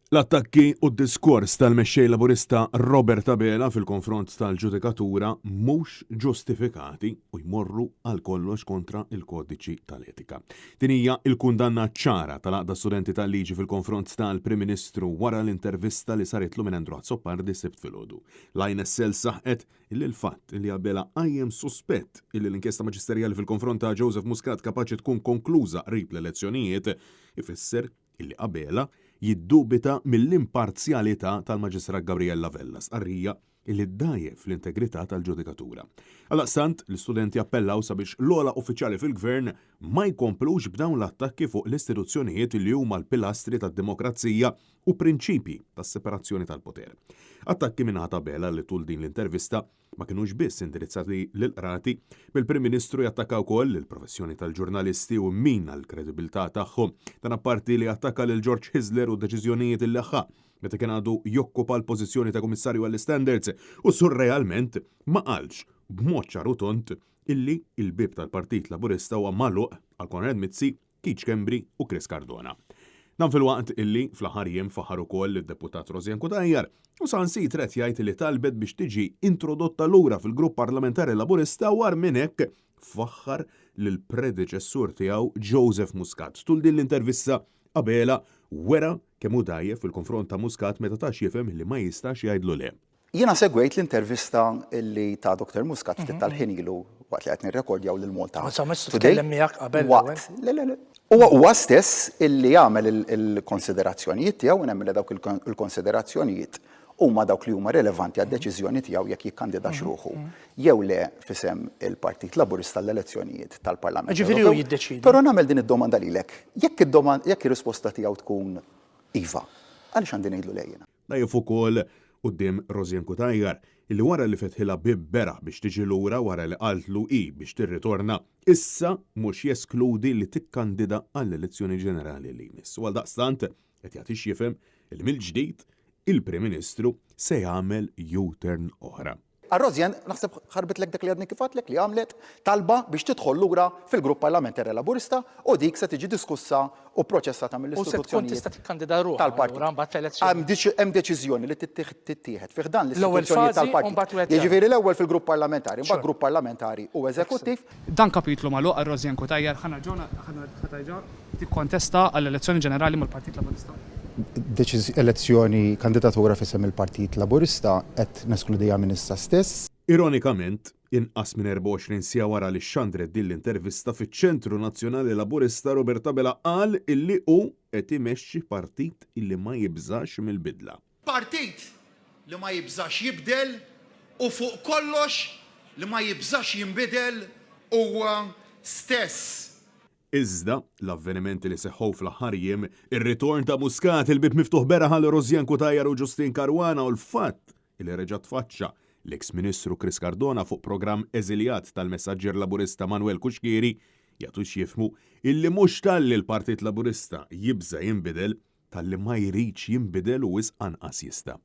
L-attakki u d-diskors tal-Mexxej Laburista Robert Abela fil-konfront tal-ġudikatura mhux ġustifikati u jmorru għal kollox kontra l-kodiċi tal-etika. Din hija l-kundanna ċara tal-Għaqda Studenti tal-Liġi fil-konfront tal-Prim Ministru wara l-intervista li saritlu minn Andrew Azzopardi s-Sibt filgħodu. L-INSL saħqet illi l-fatt illi Abela qajjem suspett illi l-inkjesta maġisterjali fil-konfront ta' Joseph Muscat kapaċi tkun konkluża qrib l-elezzjonijiet ifisser illi Abela jiddubita mill-imparzjalità tal-Maġistrat Gabriella Vella, stqarrija illi ddgħajjef l-integrità tal-ġudikatura. Għaldaqstant, l-istudenti appellaw sabiex l-ogħla uffiċjali fil-Gvern ma jkomplux b'dawn l-attakki fuq l-istituzzjonijiet li huma l-pilastri tad-demokrazija u prinċipji tas-separazzjoni tal-poter. Attakki min-naħa ta' Abela li tul din l-intervista ma kinux biss indirizzati lill-qrati, bil-Prim Ministru jattakka wkoll lill-professjoni tal-ġurnalisti u mmina l-kredibilità tagħhom. Dan apparti li attakka lil George Hyzler u d-deċiżjonijiet li ħa meta kien għadu jokkupa l-pożizzjoni ta' Kummissarju għall-Istandards u surrealment ma qalx b'mod ċar u tond illi l-bieb tal-Partit Laburista huwa magħluq għal Konrad Mizzi Keith Schembri u Chris Cardona. Dan filwaqt illi fl-aħħar jiem faħħar ukoll lid-Deputat Rosianne Cutajar u saħansitra qed jgħid li talbet biex tiġi introdotta lura fil-Grupp Parlamentari Laburista u agħar minn hekk faħħar lill-predeċessur tiegħu Joseph Muscat. Tul din l-intervista Abela wera kemm hu dgħajjef fil-konfront ta' Muscat meta ta x'jifhem li ma jistax jgħidlu le. Jiena segwejt l-intervista li ta Dr. Muscat ftit tal-ħin ilu waqt li qed nirrekordjaw lil Malta. Ma insomma, tkellem miegħek qabel. Waqt. Le, le, le. Huwa huwa stess illi jagħmel il-konsiderazzjonijiet tiegħu u nemmen li dawk il-konsiderazzjonijiet huma dawk li huma rilevanti għad-deċiżjoni tiegħu jekk jikkandidax ruħu jew le f'isem il-Partit Laburista l-elezzjonijiet tal-Parlament. Ġifieri hu jiddeċiedi. Però nagħmel din id-domanda lilek. Jekk ir-risposta tiegħu tkun iva, għaliex għandi ngħidlu le jiena? Dgħajjef ukoll quddiem Rosianne Cutajar, illi wara li fetħilha bieb beraħ biex tiġi lura wara li qaltlu hi biex tirritorna, issa mhux jeskludi li tikkandida għall-elezzjoni ġenerali li jmiss. U għaldaqstant qed jagħti x'jifhem illi mill-ġdid il-Prim Ministru se jagħmel U-turn oħra. Għal Rosianne, naħseb ħarbitlek dak li għadni kif għadtlek li għamlet talba biex tidħol lura fil-Grupp Parlamentari Laburista u dik se tiġi diskussa u pproċessata mill-istituzzjonijiet tal-partit. Hemm deċiżjoni li tittieħed fi ħdan l-istituzzjonijiet tal-partit. Jiġifieri l-ewwel fil-Grupp Parlamentari, imbagħad Grupp Parlamentari u Eżekuttiv. Dan kapitlu magħluq għal Rosianne Cutajar, ħa nerġgħu tikkontesta għall-elezzjoni ġenerali mal-Partit Laburista? Elezzjoni, kandidatura f'isem il-Partit Laburista qed neskludiha minn issa stess. Ironikament, inqas minn 24 siegħa wara li xxandret din l-intervista fiċ-Ċentru Nazzjonali Laburista Robert Abela qal illi hu qed imexxi partit illi ma jibżax mill-bidla. Partit li ma jibżax jibdel u fuq kollox li ma jibżax jinbidel huwa stess. Iżda, l-avvenimenti li seħħew fl-aħħar jiem, ir-ritorn ta' Muscat, il-bieb miftuħ beraħ għal Rosianne Cutajar u Justyne Caruana u l-fatt li reġa' tfaċċa l-eks Ministru Chris Cardona fuq programm eżiljat tal-messaġġier Laburista Manuel Cuschieri jagħtu x'jifhmu illi mhux talli l-Partit Laburista jibża' jinbidel, talli ma jridx jinbidel u wisq anqas jista'.